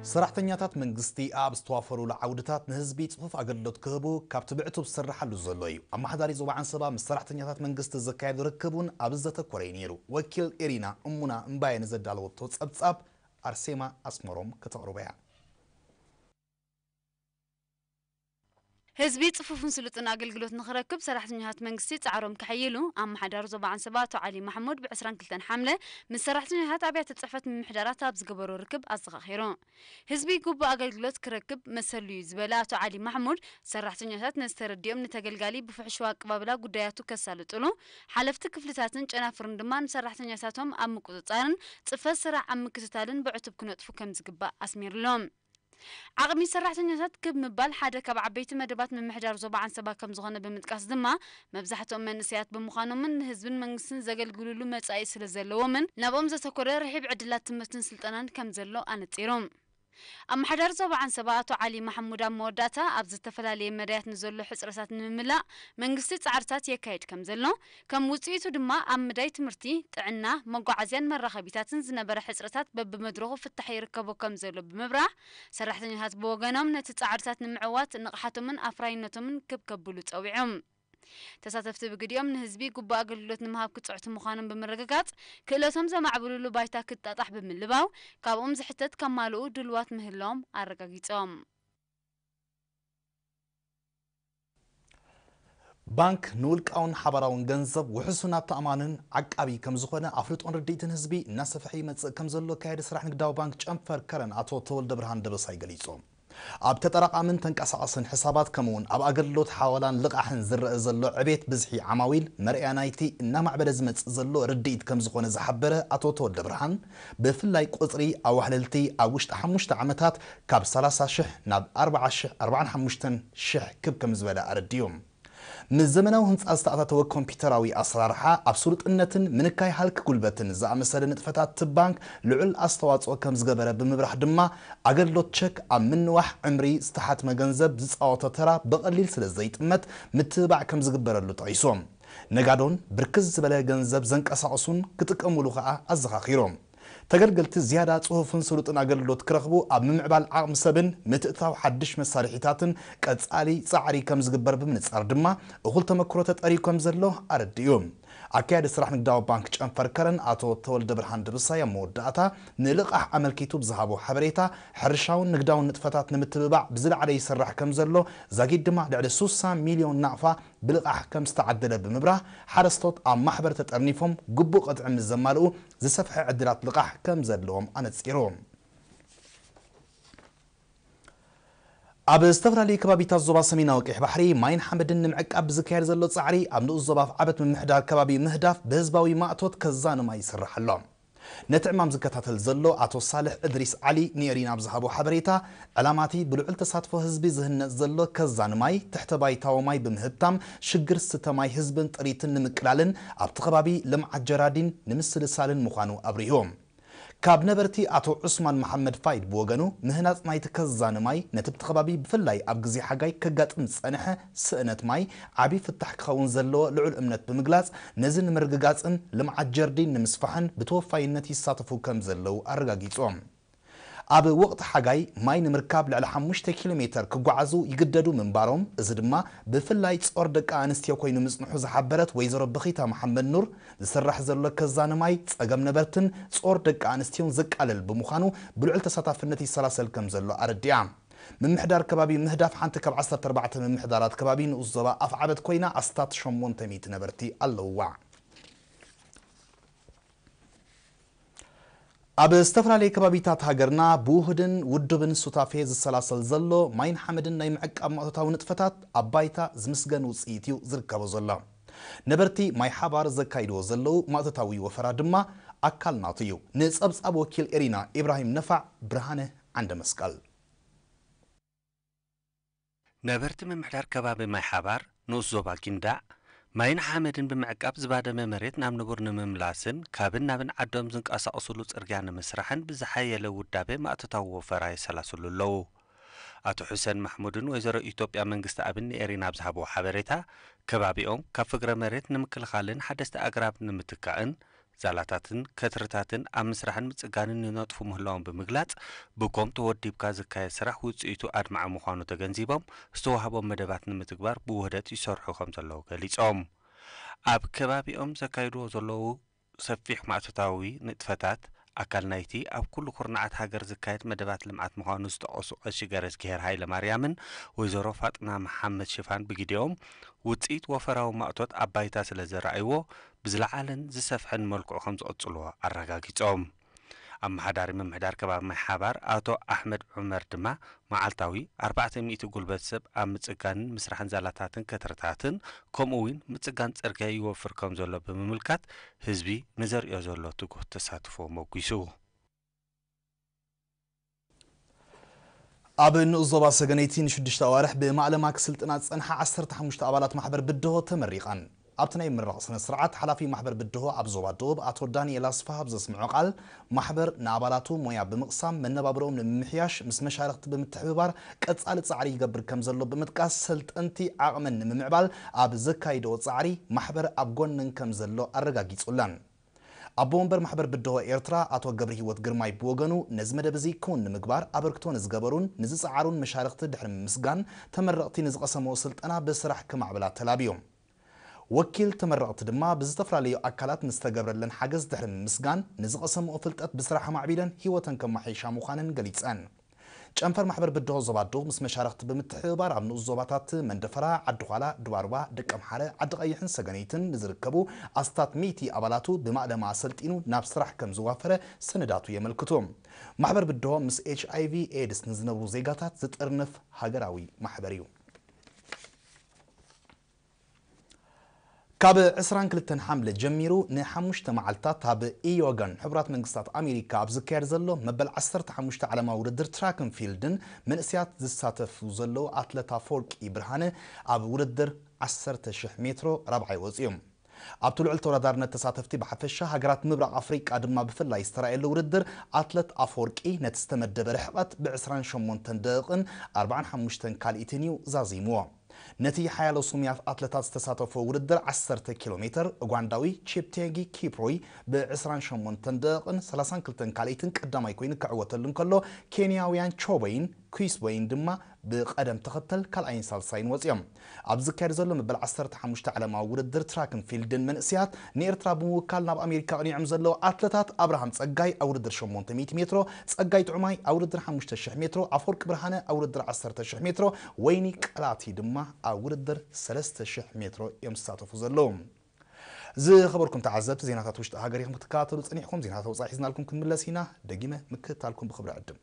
ሰራሕተኛታት መንግስቲ ኣብ ዝተዋፈሩሉ ዓውድታት ንህዝቢ ጽፉፍ ኣገልግሎት ክህቡ ካብቲ ብዕቱብ ዝስርሓሉ ዘሎ እዩ። ኣመሓዳሪ ዞባ ዓንሰባ ምስ ሰራሕተኛታት መንግስቲ ዘካየዶ ርክብ እውን ኣብዚ ዘተኮረ እዩ ነይሩ። ወኪል ኤሪና እሙና እምባየ ንዘዳለወቶ ጸብጻብ ኣርሴማ ኣስመሮም ከተቕርቦ እያ። ህዝቢ ጽፉፍን ስሉጥን ኣገልግሎት ንኽረክብ ሰራሕተኛታት መንግስቲ ጻዕሮም ከሐይሉ ኣመሓዳሪ ዞባ ዓንሰባ ኣቶ ዓሊ ማሕሙድ ብ ዕስራን ክልተን ሓምለ ምስ ሰራሕተኛታት ኣብያተ ጽሕፈት ምምሕዳራት ኣብ ዝገበሮ ርክብ ኣዘኻኺሩ። ህዝቢ ግቡእ ኣገልግሎት ክረክብ መሰሉ እዩ ዝበለ ኣቶ ዓሊ ማሕሙድ፣ ሰራሕተኛታት ነዚ ተረዲኦም ንተገልጋሊ ብፍሕሽዊ ኣቀባብላ ጉዳያቱ ከሳልጡሉ፣ ሓለፍቲ ክፍልታትን ጨናፍርን ድማ ንሰራሕተኛታቶም ኣብ ምቁጽጻርን ጽፈት ስራሕ ኣብ ምክትታልን ብዕቱብ ክነጥፉ ከምዝግባእ ኣስሚርሎም። ዓቕሚ ሰራሕተኛታት ክብ ምባል ሓደ ካብ ዓበይቲ መደባት ምምሕዳር ዞባ ዓንሰባ ከምዝኾነ ብምጥቃስ ድማ፣ መብዛሕትኦም መንእሰያት ብምዃኖምን ንህዝብን መንግስትን ዘገልግሉሉ መጻኢ ስለዘለዎምን ናብኦም ዘተኮረ ርሒብ ዕድላት ትምህርትን ስልጠናን ከምዘሎ ኣነጺሩ። ኣመሓዳሪ ዞባ ዓንሰባ ኣቶ ዓሊ ማሕሙድ ኣብ መወዳእታ፣ ኣብ ዝተፈላለየ መዳያት ንዘሎ ሕጽረታት ንምምላእ መንግስቲ ጻዕርታት የካይድ ከምዘሎ፣ ከም ውጽኢቱ ድማ ኣብ መዳይ ትምህርቲ፣ ጥዕና፣ መጓዓዝያን መራኸቢታትን ዝነበረ ሕጽረታት በብመድረኹ ፍታሕ ይርከቦ ከምዘሎ ብምብራህ፣ ሰራሕተኛታት ብወገኖም ነቲ ጻዕርታት ንምዕዋት ንቕሓቶምን ኣፍራይነቶምን ክብ ከብሉ ጸዊዖም። ተሳተፍቲ ብግዲኦም ንህዝቢ ግቡእ ኣገልግሎት ንምሃብ ክጽዕቱ ምዃኖም ብምርግጋጽ፣ ክእለቶም ዘማዕብሉሉ ባይታ ክጣጣሕ ብምልባው፣ ካብኦም ዝሕተት ከማልኡ ድልዋት ምህላዎም ኣረጋጊጾም። ባንክ ንውልቃውን ሓባራውን ገንዘብ ውሕሱን ኣተኣማንን ዓቃቢ ከምዝኾነ ኣፍልጦን ርድኢትን ህዝቢ እናሰፍሐ ይመጽእ ከምዘሎ ኣካያዲ ስራሕ ንግዳዊ ባንክ ጨንፈር ከረን ኣቶ ተወልደ ብርሃን ደበሳይ ገሊጾም። ኣብ ተጠራቓምን ተንቀሳቐስን ሕሳባት ከምኡውን ኣብ ኣገልግሎት ሓዋላን ልቓሕን ዝረአ ዘሎ ዕቤት ብዝሒ ዓማዊል መርኣያ ናይቲ እናማዕበለ ዝመጽእ ዘሎ ርድኢት ከምዝኾነ ዝሓበረ ኣቶ ተወልደ ብርሃን፣ ብፍላይ ቁጽሪ ኣዋህለልቲ ኣብ ውሽጢ ሓሙሽተ ዓመታት ካብ ሰላሳ ሽሕ ናብ ኣርብዓ ሽሕ፣ ኣርብዓን ሓሙሽተን ሽሕ ክብ ከምዝበለ ኣረዲኡ። ምስ ዘመናዊ ህንጻ ዝተኣታተወ ኮምፒተራዊ ኣሰራርሓ ኣብ ስሉጥነትን ምንካይ ሃልኪ ጉልበትን ዝኣመሰለ ንጥፈታት እቲ ባንክ ልዑል ኣስተዋጽኦ ከምዝገበረ ብምብራህ ድማ፣ ኣገልግሎት ቸክ ኣብ ምንዋሕ ዕምሪ ዝተሓትመ ገንዘብ ዝጻወቶ ተራ ብቐሊል ስለዘይጥመት ምትብባዕ ከምዝግበረሉ ጠቒሶም። ነጋዶን ብርክት ዝበለ ገንዘብ ዘንቀሳቕሱን ክጥቀሙሉ ከኣ ኣዘኻኺሮም። ተገልገልቲ ዝያዳ ጽፉፍን ስሉጥን ኣገልግሎት ክረኽቡ ኣብ ምምዕባል ዓቕሚ ሰብን ምትእትታው ሓድሽ መሳርሒታትን ቀጻሊ ጻዕሪ ከምዝግበር ብምንጻር ድማ እኹል ተመክሮ ተጠርዩ ከምዘሎ ኣረዲኡ። ኣካያዲ ስራሕ ንግዳዊ ባንክ ጨንፈር ከረን ኣቶ ተወልደ ብርሃን ደበሳይ ኣብ መወዳእታ ንልቓሕ ኣመልኪቱ ብዝሃቦ ሓበሬታ፣ ሕርሻውን ንግዳውን ንጥፈታት ንምትብባዕ ብዝለዓለ ይስራሕ ከምዘሎ ዛጊድ ድማ ልዕሊ ሱሳ ሚልዮን ናቕፋ ብልቓሕ ከምዝተዓደለ ብምብራህ፣ ሓረስቶት ኣብ ማሕበር ተጠርኒፎም ግቡእ ቅጥዒ ምስ ዘማልኡ ዝሰፍሐ ዕድላት ልቓሕ ከምዘለዎም ኣነጺሩ። ኣብ ዝተፈላለዩ ከባቢታት ዞባ ሰሜናዊ ቀይሕ ባሕሪ ማይን ሓመድን ንምዕቃብ ብዝካየድ ዘሎ ጻዕሪ ኣብ ንኡስ ዞባ ኣፍዓበት ምምሕዳር ከባቢ ምህዳፍ ብህዝባዊ ማእቶት ከዛኒ ማይ ይስራሕ ኣሎ። ነቲ ዕማም ዝከታተል ዘሎ ኣቶ ሳልሕ እድሪስ ዓሊ ንኤሪና ኣብ ዝሃቦ ሓበሬታ፣ ዕላማቲ ብልዑል ተሳትፎ ህዝቢ ዝህነጽ ዘሎ ከዛኒ ማይ ትሕተ ባይታዊ ማይ ብምህብታም ሽግር ስተ ማይ ህዝብን ጥሪትን ንምቅላልን ኣብቲ ከባቢ ልምዓት ጀራዲን ንምስልሳልን ምዃኑ ኣብሪሁ። ካብ ነበርቲ ኣቶ ዑስማን መሓመድ ፋይድ ብወገኑ፣ ምህናጽ ናይቲ ከዛኒ ማይ ነቲ ብቲ ከባቢ ብፍላይ ኣብ ግዜ ሓጋይ ከጋጥም ዝጸንሐ ስእነት ማይ ዓቢ ፍታሕ ክኸውን ዘለዎ ልዑል እምነት ብምግላጽ፣ ነዚ ንምርግጋጽን ልምዓት ጀርዲን ንምስፋሕን ብተወፋይነት ይሳተፉ ከም ዘለዉ ኣረጋጊጾም። ኣብ ወቕቲ ሓጋይ ማይ ንምርካብ ልዕሊ ሓሙሽተ ኪሎ ሜተር ክጓዓዙ ይግደዱ ምንባሮም፣ እዚ ድማ ብፍላይ ጾር ደቂ ኣንስትዮ ኮይኑ ምጽንሑ ዝሓበረት ወይዘሮ በኺታ መሓመድ ኑር፣ ዝስራሕ ዘሎ ከዛኒ ማይ ጸገም ነበርትን ጾር ደቂ ኣንስትዮን ዘቃልል ብምዃኑ ብልዑል ተሳታፍነት ይሰላሰል ከም ዘሎ ኣረዲኣ። ምምሕዳር ከባቢ ምህዳፍ ሓንቲ ካብ ዓሰርተ ኣርባዕተ ምምሕዳራት ከባቢ ንኡስ ዞባ ኣፍዓበት ኮይና ኣስታት ሸሞንተ ሚእቲ ነበርቲ ኣለውዋ። ኣብ ዝተፈላለዩ ከባቢታት ሃገርና ብውሁድን ውዱብን ሱታፌ ዝሰላሰል ዘሎ ማይን ሓመድን ናይ ምዕቃብ ማእቶታዊ ንጥፈታት ኣብ ባይታ ዝምስገን ውፅኢት እዩ ዝርከቦ ዘሎ። ነበርቲ ማይ ሓባር ዘካይድዎ ዘለዉ ማእቶታዊ ወፈራ ድማ ኣካል ናቱ እዩ። ንጸብጻብ ወኪል ኤሪና ኢብራሂም ነፋዕ፣ ብርሃነ ዓንደ መስቀል። ነበርቲ ምምሕዳር ከባቢ ማይ ሓባር ንኡስ ዞባ ጊንዳዕ፣ ማይን ሓመድን ብምዕቃብ ዝባደመ መሬት ናብ ንቡር ንምምላስን ካብን ናብን ዓዶም ዝንቀሳቐስሉ ጽርግያ ንምስራሕን ብዝሓየለ ውዳበ ማእቶታዊ ወፈራ የሰላስሉ ኣለዉ። ኣቶ ሑሰን ማሕሙድን ወይዘሮ ኢትዮጵያ መንግስቲ ኣብን ንኤሪና ኣብ ዝሃብዎ ሓበሬታ፣ ከባቢኦም ካብ ፍግረ መሬት ንምክልኻልን ሓደስቲ ኣግራብ ንምትካእን ዛላታትን ከትርታትን ኣብ ምስራሕን ምጽጋንን ይነጥፉ ምህላዎም ብምግላጽ፣ ብኮም ተወዲብካ ዝካየድ ስራሕ ውጽኢቱ ኣድማዒ ምዃኑ ተገንዚቦም፣ ዝተዋህቦም መደባት ንምትግባር ብውህደት ይሰርሑ ከም ዘለዉ ገሊጾም። ኣብ ከባቢኦም ዘካይድዎ ዘለዉ ሰፊሕ ማእቶታዊ ንጥፈታት፣ ኣካል ናይቲ ኣብ ኩሉ ኩርናዓት ሃገር ዝካየድ መደባት ልምዓት ምዃኑ ዝጠቐሱ ቀሺ ገረዝግሄር ሃይለማርያምን ወይዘሮ ፋጥና መሓመድ ሽፋን ብግዲኦም፣ ውጽኢት ወፈራዊ ማእቶት ኣብ ባይታ ስለ ዘረኣይዎ፣ ብዝለዓለን ዝሰፍሐን መልክዑ ከም ዝቕጽልዎ ኣረጋጊጾም። ኣመሓዳሪ ምምሕዳር ከባቢ ማይ ሓባር ኣቶ ኣሕመድ ዑመር ድማ፣ መዓልታዊ ኣርባዕተ ሚእቲ ጉልበት ሰብ ኣብ ምጽጋንን ምስራሕን ዛላታትን ከትርታትን፣ ከምኡ እውን ምጽጋን ጽርግያ ይወፍር ከም ዘሎ ብምምልካት፣ ህዝቢ ንዘርእዮ ዘሎ ትጉህ ተሳትፎ ሞጒሱ። ኣብ ንኡስ ዞባ ሰገነይቲ ንሽዱሽተ ኣዋርሕ ብማእለማ ክስልጥና ዝጸንሓ ዓሰርተ ሓሙሽተ ኣባላት ማሕበር ብድሆ ተመሪቐን። ኣብቲ ናይ ምርቓ ስነ ስርዓት፣ ሓላፊ ማሕበር ብድሆ ኣብ ዞባ ደቡብ ኣቶ ዳንኤል ኣስፋሃ ኣብ ዘስምዖ ቃል፣ ማሕበር ንኣባላቱ ሞያ ብምቕሳም መነባብሮኦም ንምምሕያሽ ምስ መሻርኽቲ ብምትሕብባር ቀጻሊ ጻዕሪ ይገብር ከም ዘሎ ብምጥቃስ፣ ሰልጠንቲ ዓቕመን ንምምዕባል ኣብ ዘካይድኦ ጻዕሪ ማሕበር ኣብ ጎነን ከም ዘሎ ኣረጋጊጹለን። ኣቦ ወንበር ማሕበር ብድሆ ኤርትራ ኣቶ ገብረ ህይወት ግርማይ ብወገኑ፣ ነዚ መደብ እዚ ክውን ንምግባር ኣበርክቶ ንዝገበሩን ንዝጸዓሩን መሻርኽቲ ድሕሪ ምምስጋን፣ ተመረቕቲ ንዝቐሰምዎ ስልጠና ብስራሕ ክማዕብላ ተላብዮም። ወኪል ተመረቕቲ ድማ ብዝተፈላለዩ ኣካላት ንዝተገብረለን ሓገዝ ድሕሪ ምምስጋን፣ ንዝቐሰምኦ ፍልጠት ብስራሕ ኣማዕቢለን ህይወተን ከማሓይሻ ምዃነን ገሊጸን። ጨንፈር ማሕበር ብድሆ ዞባ ደቡብ ምስ መሻርኽቲ ብምትሕብባር ኣብ ንኡስ ዞባታት መንደፈራ፣ ዓዲ ዃላ፣ ዱባሩባ፣ ደቀምሓረ፣ ዓዲ ቀይሕን ሰገነይትን ንዝርከቡ ኣስታት ሚእቲ ኣባላቱ ብማእለማ ኣሰልጢኑ ናብ ስራሕ ከም ዝዋፈረ ሰነዳቱ የመልክቱ። ማሕበር ብድሆ ምስ ኤች ኣይ ቪ ኤድስ ንዝነብሩ ዜጋታት ዝጥርንፍ ሃገራዊ ማሕበር እዩ። ካብ ዕስራን ክልተን ሓምለ ጀሚሩ ንሓሙሽተ መዓልታት ኣብ ኢዮጋን ሕቡራት መንግስታት ኣሜሪካ ኣብ ዝካየድ ዘሎ መበል ዓሰርተ ሓሙሽተ ዓለማዊ ውድድር ትራክን ፊልድን መንእሰያት ዝሳተፉ ዘለዉ ኣትለት ኣፈወርቂ ብርሃነ ኣብ ውድድር ዓሰርተ ሽሕ ሜትሮ ራብዓይ ወፂኡ። ኣብቲ ልዑል ተወዳዳርነት ተሳተፍቲ ብሓፈሻ ሃገራት ምብራቕ ኣፍሪቃ ድማ ብፍላይ ዝተራእየሉ ውድድር ኣትለት ኣፈወርቂ ነቲ ዝተመደበ ርሕቐት ብ ዕስራን ሸሞንተን ደቂቕን ኣርባዓን ሓሙሽተን ካልኢትን እዩ ዛዚምዎ። ነቲ ሓያሎ ስሙያት ኣትለታት ዝተሳተፎ ውድድር ዓሰርተ ኪሎ ሜትር፣ ኡጋንዳዊ ቺፕቴንጊ ኪፕሮይ ብ ዕስራን ሸሞንተን ደቂቕን ሰላሳን ክልተን ካልኢትን ቀዳማይ ኮይኑ ክዕወተሉ እንከሎ፣ ኬንያውያን ቾበይን ኩስቦይን ድማ ብቐደም ተኸተል ካልኣይን ሳልሳይን ወጺኦም። ኣብ ዝካየድ ዘሎ መበል ዓሰርተ ሓሙሽተ ዓለማዊ ውድድር ትራክን ፊልድን መንእሰያት ንኤርትራ ብምውካል ናብ ኣሜሪካ ኣቕኒዖም ዘለዉ ኣትለታት ኣብርሃም ጸጋይ ኣብ ውድድር ሸሞንተ ሚእቲ ሜትሮ፣ ጸጋይ ጥዑማይ ኣብ ውድድር ሓሙሽተ ሽሕ ሜትሮ፣ ኣፈወርቂ ብርሃነ ኣብ ውድድር ዓሰርተ ሽሕ ሜትሮ፣ ወይኒ ቀላቲ ድማ ኣብ ውድድር ሰለስተ ሽሕ ሜትሮ እዮም ዝሳተፉ ዘለዉ። ዝኸበርኩም ተዓዘብቲ፣ ዜናታት ውሽጢ ሃገር ኢኹም ክትከታተሉ ጸኒሕኩም። ዜናታት ወጻኢ ሒዝናልኩም ክንምለስ ኢና። ደጊመ ምክትታልኩም ብኽብሪ ዕድም።